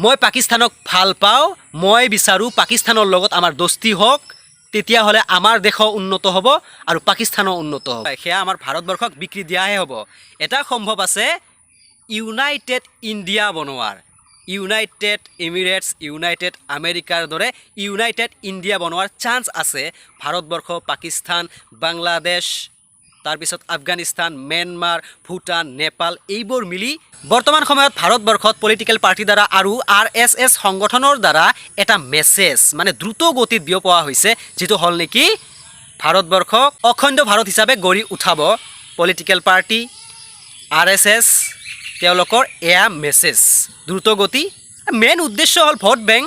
মই পাকিস্তানক ভাল পাওঁ, মই বিচাৰোঁ পাকিস্তানৰ লগত আমাৰ দোস্তি হওক, তেতিয়াহ'লে আমাৰ দেশো উন্নত হ'ব আৰু পাকিস্তানো উন্নত হ'ব। সেয়া আমাৰ ভাৰতবৰ্ষক বিক্ৰী দিয়াহে হ'ব। এটা সম্ভৱ আছে ইউনাইটেড ইণ্ডিয়া বনোৱাৰ, ইউনাইটেড এমিৰেটছ, ইউনাইটেড আমেৰিকাৰ দৰে ইউনাইটেড ইণ্ডিয়া বনোৱাৰ চান্স আছে। ভাৰতবৰ্ষ, পাকিস্তান, বাংলাদেশ, তাৰপিছত আফগানিস্তান, ম্যানমাৰ, ভূটান, নেপাল এইবোৰ মিলি। বৰ্তমান সময়ত ভাৰতবৰ্ষত পলিটিকেল পাৰ্টিৰ দ্বাৰা আৰু আৰএছএছ সংগঠনৰ দ্বাৰা এটা মেছেজ মানে দ্ৰুত গতিত বিয়পোৱা হৈছে, যিটো হ'ল নেকি ভাৰতবৰ্ষক অখণ্ড ভাৰত হিচাপে গঢ়ি উঠাব। পলিটিকেল পাৰ্টি, আৰএছএছ, তেওঁলোকৰ এয়া মেছেজ দ্ৰুত গতি। মেইন উদ্দেশ্য হ'ল ভোট বেংক,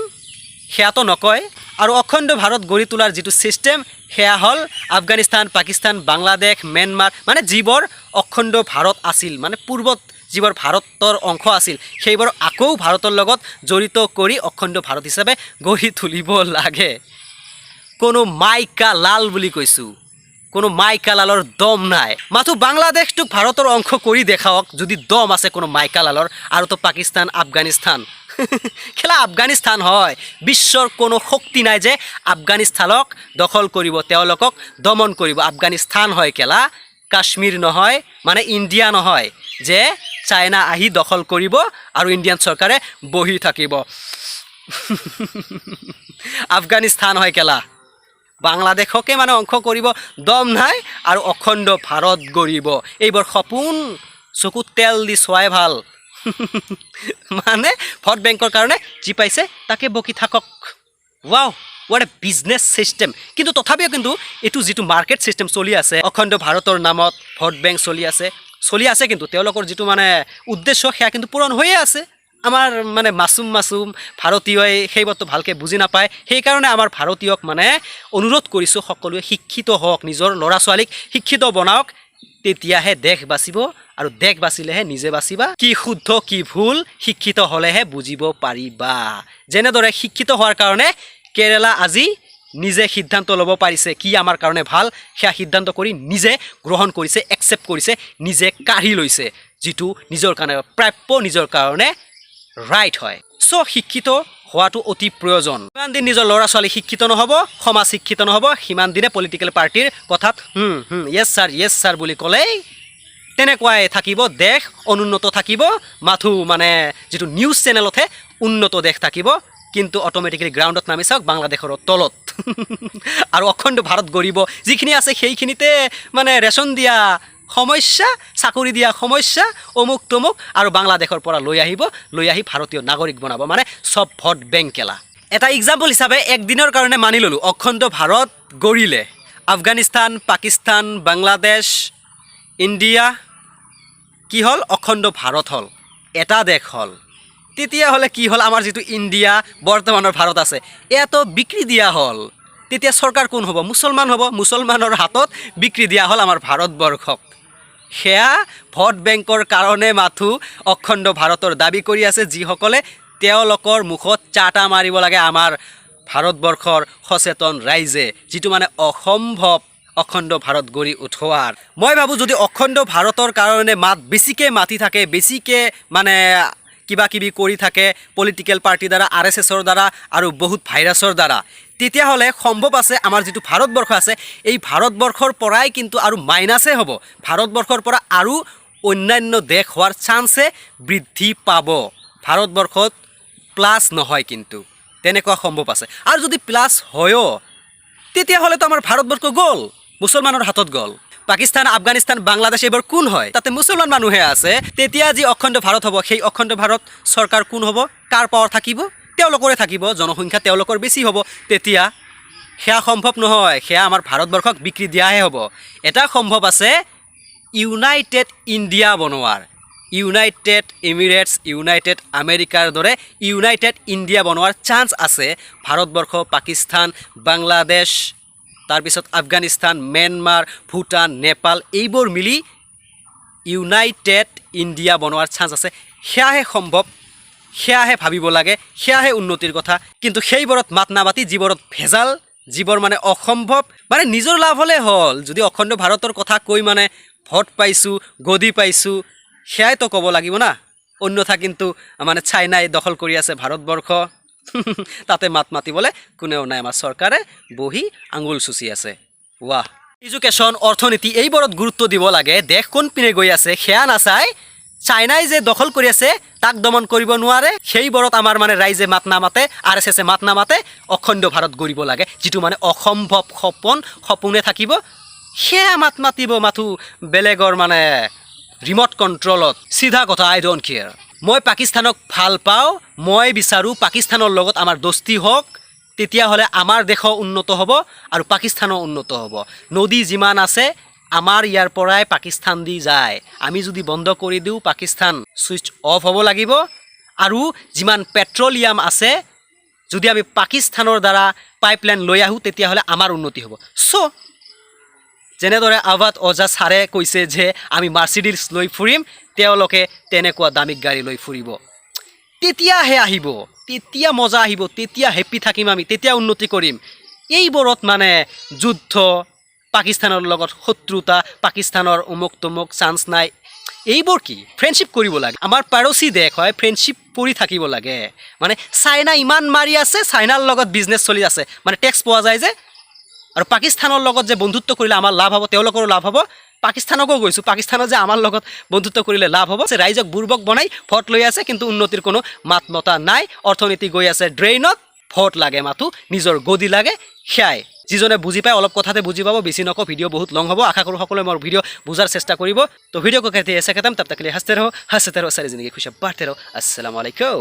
সেয়াতো নকয়। আৰু অখণ্ড ভাৰত গঢ়ি তোলাৰ যিটো ছিষ্টেম, সেয়া হ'ল আফগানিস্তান, পাকিস্তান, বাংলাদেশ, ম্যানমাৰ, মানে যিবোৰ অখণ্ড ভাৰত আছিল, মানে পূৰ্বত যিবোৰ ভাৰতৰ অংশ আছিল, সেইবোৰ আকৌ ভাৰতৰ লগত জড়িত কৰি অখণ্ড ভাৰত হিচাপে গঢ়ি তুলিব লাগে। কোনো মাইকা লাল বুলি কৈছোঁ, কোনো মাইকা লালৰ দম নাই। মাথো বাংলাদেশটোক ভাৰতৰ অংশ কৰি দেখাওক, যদি দম আছে কোনো মাইকা লালৰ। আৰু তো পাকিস্তান, আফগানিস্তান, খেলা আফগানিস্তান হয়। বিশ্বৰ কোনো শক্তি নাই যে আফগানিস্তানক দখল কৰিব, তেওঁলোকক দমন কৰিব। আফগানিস্তান হয় কেলা, কাশ্মীৰ নহয়, মানে ইণ্ডিয়া নহয় যে চাইনা আহি দখল কৰিব আৰু ইণ্ডিয়ান চৰকাৰে বহি থাকিব। আফগানিস্তান হয় কেলা। বাংলাদেশকে মানে অংশ কৰিব দম নাই আৰু অখণ্ড ভাৰত গঢ়িব, এইবোৰ সপোন চকুত তেল দি চোৱাই ভাল। মানে ভোট বেংকৰ কাৰণে যি পাইছে তাকে বকি থাকক। Wow, what a business system! কিন্তু তথাপিও কিন্তু এইটো যিটো মাৰ্কেট ছিষ্টেম চলি আছে, অখণ্ড ভাৰতৰ নামত ভোট বেংক চলি আছে, চলি আছে, কিন্তু তেওঁলোকৰ যিটো মানে উদ্দেশ্য, সেয়া কিন্তু পূৰণ হৈয়ে আছে। আমাৰ মানে মাছুম মাছুম ভাৰতীয়ই সেইবোৰতো ভালকৈ বুজি নাপায়। সেইকাৰণে আমাৰ ভাৰতীয়ক মানে অনুৰোধ কৰিছোঁ, সকলোৱে শিক্ষিত হওক, নিজৰ ল'ৰা ছোৱালীক শিক্ষিত বনাওক, তেতিয়াহে দেশ বাচিব আৰু দেশ বাচিলেহে নিজে বাচিবা। কি শুদ্ধ, কি ভুল, শিক্ষিত হ'লেহে বুজিব পাৰিবা। যেনেদৰে শিক্ষিত হোৱাৰ কাৰণে কেৰেলা আজি নিজে সিদ্ধান্ত ল'ব পাৰিছে, কি আমাৰ কাৰণে ভাল, সেয়া সিদ্ধান্ত কৰি নিজে গ্ৰহণ কৰিছে, একচেপ্ট কৰিছে, নিজে কাঢ়ি লৈছে, যিটো নিজৰ কাৰণে প্ৰাপ্য, নিজৰ কাৰণে ৰাইট হয়। চ' শিক্ষিত হোৱাটো অতি প্ৰয়োজন। যিমান দিন নিজৰ ল'ৰা ছোৱালী শিক্ষিত নহ'ব, সমাজ শিক্ষিত নহ'ব, সিমান দিনে পলিটিকেল পাৰ্টীৰ কথাত হুম হুম, "য়েছ ছাৰ, য়েছ ছাৰ" বুলি ক'লেই তেনেকুৱাই থাকিব, দেশ অনুন্নত থাকিব। মাথো মানে যিটো নিউজ চেনেলতহে উন্নত দেশ থাকিব, কিন্তু অট'মেটিকেলি গ্ৰাউণ্ডত নামি চাওক, বাংলাদেশৰ তলত। আৰু অখণ্ড ভাৰত গঢ়িব, যিখিনি আছে সেইখিনিতে মানে ৰেচন দিয়া সমস্যা, চাকৰি দিয়া সমস্যা, অমুক তমুক, আৰু বাংলাদেশৰ পৰা লৈ আহিব, লৈ আহি ভাৰতীয় নাগৰিক বনাব। মানে চব ভোট বেংক কেলা। এটা এক্সাম্পল হিচাপে একদিনৰ কাৰণে মানি ল'লোঁ, অখণ্ড ভাৰত গঢ়িলে, আফগানিস্তান, পাকিস্তান, বাংলাদেশ, ইণ্ডিয়া কি হ'ল? অখণ্ড ভাৰত হ'ল, এটা দেশ হ'ল। তেতিয়াহ'লে কি হ'ল? আমাৰ যিটো ইণ্ডিয়া, বৰ্তমানৰ ভাৰত আছে, এয়াতো বিক্ৰী দিয়া হ'ল। তেতিয়া চৰকাৰ কোন হ'ব? মুছলমান হ'ব। মুছলমানৰ হাতত বিক্ৰী দিয়া হ'ল আমাৰ ভাৰতবৰ্ষক। সেয়া ভোট বেংকৰ কাৰণে মাথো অখণ্ড ভাৰতৰ দাবী কৰি আছে যিসকলে, তেওঁলোকৰ মুখত চাটা মাৰিব লাগে আমাৰ ভাৰতবৰ্ষৰ সচেতন ৰাইজে, যিটো মানে অসম্ভৱ অখণ্ড ভাৰত গঢ়ি উঠোৱাৰ। মই ভাবোঁ, যদি অখণ্ড ভাৰতৰ কাৰণে মাত বেছিকৈ মাতি থাকে, বেছিকৈ মানে কিবা কিবি কৰি থাকে পলিটিকেল পাৰ্টীৰ দ্বাৰা, আৰএছএছৰ দ্বাৰা আৰু বহুত ভাইৰাছৰ দ্বাৰা, তেতিয়াহ'লে সম্ভৱ আছে আমাৰ যিটো ভাৰতবৰ্ষ আছে, এই ভাৰতবৰ্ষৰ পৰাই কিন্তু আৰু মাইনাছে হ'ব। ভাৰতবৰ্ষৰ পৰা আৰু অন্যান্য দেশ হোৱাৰ চান্সে বৃদ্ধি পাব, ভাৰতবৰ্ষত প্লাছ নহয়। কিন্তু তেনেকুৱা সম্ভৱ আছে। আৰু যদি প্লাছ হয়ো, তেতিয়াহ'লেতো আমাৰ ভাৰতবৰ্ষ গ'ল, মুছলমানৰ হাতত গ'ল। পাকিস্তান, আফগানিস্তান, বাংলাদেশ এইবোৰ কোন হয়? তাতে মুছলমান মানুহে আছে। তেতিয়া যি অখণ্ড ভাৰত হ'ব, সেই অখণ্ড ভাৰত চৰকাৰ কোন হ'ব? কাৰ পাৱাৰ থাকিব? তেওঁলোকৰে থাকিব। জনসংখ্যা তেওঁলোকৰ বেছি হ'ব। তেতিয়া সেয়া সম্ভৱ নহয়, সেয়া আমাৰ ভাৰতবৰ্ষক বিক্ৰী দিয়াহে হ'ব। এটা সম্ভৱ আছে ইউনাইটেড ইণ্ডিয়া বনোৱাৰ, ইউনাইটেড এমিৰেটছ, ইউনাইটেড আমেৰিকাৰ দৰে ইউনাইটেড ইণ্ডিয়া বনোৱাৰ চান্স আছে। ভাৰতবৰ্ষ, পাকিস্তান, বাংলাদেশ, তাৰপিছত আফগানিস্তান, ম্যানমাৰ, ভূটান, নেপাল এইবোৰ মিলি ইউনাইটেড ইণ্ডিয়া বনোৱাৰ চান্স আছে। সেয়াহে সম্ভৱ, সেয়াহে ভাবিব লাগে, সেয়াহে উন্নতিৰ কথা। কিন্তু সেইবোৰত মাত নামাতি যিবোৰত ভেজাল, যিবোৰ মানে অসম্ভৱ, মানে নিজৰ লাভ হ'লে হ'ল, যদি অখণ্ড ভাৰতৰ কথা কৈ মানে ভোট পাইছোঁ, গদি পাইছোঁ, সেয়াইতো ক'ব লাগিব না। অন্যথা কিন্তু মানে চাইনাই দখল কৰি আছে ভাৰতবৰ্ষ। তাতে মাত মাতিবলৈ কোনেও নাই। আমাৰ চৰকাৰে বহি আঙুল চুচি আছে। ৱাহ! এডুকেশ্যন, অৰ্থনীতি এইবোৰত গুৰুত্ব দিব লাগে। দেশ কোন পিনে গৈ আছে সেয়া নাচাই, চাইনাই যে দখল কৰি আছে তাক দমন কৰিব নোৱাৰে, সেইবোৰত আমাৰ মানে ৰাইজে মাত নামাতে, আৰএছএছে মাত নামাতে। অখণ্ড ভাৰত গঢ়িব লাগে, যিটো মানে অসম্ভৱ সপোন, সপোনে থাকিব। সেয়া মাত মাতিব মাথো বেলেগৰ মানে ৰিম'ট কণ্ট্ৰলত। চিধা কথা, I don't care. মই পাকিস্তানক ভাল পাওঁ। মই বিচাৰোঁ পাকিস্তানৰ লগত আমাৰ দোস্তি হওক। তেতিয়াহ'লে আমাৰ দেশো উন্নত হ'ব আৰু পাকিস্তানো উন্নত হ'ব। নদী যিমান আছে, আমাৰ ইয়াৰ পৰাই পাকিস্তান দি যায়। আমি যদি বন্ধ কৰি দিওঁ, পাকিস্তান ছুইচ অফ হ'ব লাগিব। আৰু যিমান পেট্ৰলিয়াম আছে, যদি আমি পাকিস্তানৰ দ্বাৰা পাইপলাইন লৈ আহোঁ, তেতিয়াহ'লে আমাৰ উন্নতি হ'ব। চ' যেনেদৰে আৱাদ ওজা ছাৰে কৈছে যে আমি মাৰ্চিডিছ লৈ ফুৰিম, তেওঁলোকে তেনেকুৱা দামী গাড়ী লৈ ফুৰিব। তেতিয়াহে আহিব, তেতিয়া মজা আহিব, তেতিয়া হেপ্পী থাকিম আমি, তেতিয়া উন্নতি কৰিম। এইবোৰত মানে যুদ্ধ, পাকিস্তানৰ লগত শত্ৰুতা, পাকিস্তানৰ অমুক তমুক চান্স নাই, এইবোৰ কি? ফ্ৰেণ্ডশ্বিপ কৰিব লাগে। আমাৰ পাৰচী দেশ হয়, ফ্ৰেণ্ডশ্বিপ কৰি থাকিব লাগে। মানে চাইনা ইমান মাৰি আছে, চাইনাৰ লগত বিজনেছ চলি আছে, মানে টেক্স পোৱা যায় যে। আৰু পাকিস্তানৰ লগত যে বন্ধুত্ব কৰিলে আমাৰ লাভ হ'ব, তেওঁলোকৰো লাভ হ'ব। পাকিস্তানকো গৈছোঁ, পাকিস্তানত যে আমাৰ লগত বন্ধুত্ব কৰিলে লাভ হ'ব। ৰাইজক বুৰ্বক বনাই ভোট লৈ আছে, কিন্তু উন্নতিৰ কোনো মাত মতা নাই। অৰ্থনীতি গৈ আছে ড্ৰেইনত। ভোট লাগে মাথো, নিজৰ গদি লাগে, সেয়াই। যিজনে বুজি পায়, অলপ কথাতে বুজি পাব। বেছি নকওঁ, ভিডিঅ' বহুত লং হ'ব। আশা কৰোঁ সকলোৱে মোৰ ভিডিঅ' বুজাৰ চেষ্টা কৰিব। तो वीडियो को करते हैं ऐसा खत्म। तब तक के लिए हंसते रहो, हंसते रहो, सारी जिंदगी खुशियाँ बांटते रहो। अस्सलाम वालेकुम।